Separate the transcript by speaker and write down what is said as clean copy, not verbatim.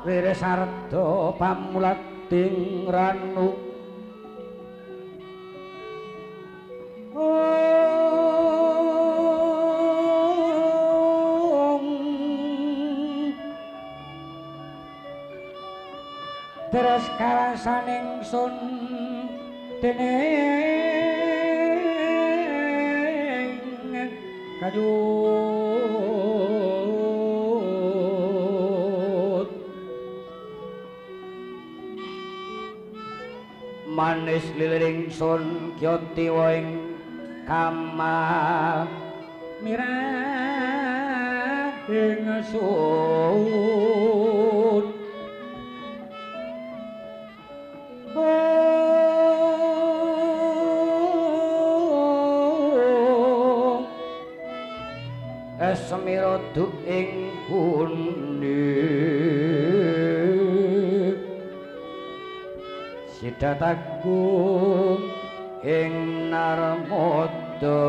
Speaker 1: Wirisarda pamulating ranu terus karasaning sun dening kajut manis liliring sun kyatiwa ing kamal mirah ing sun. Semira duk ing guni sidatagung ing Narmada.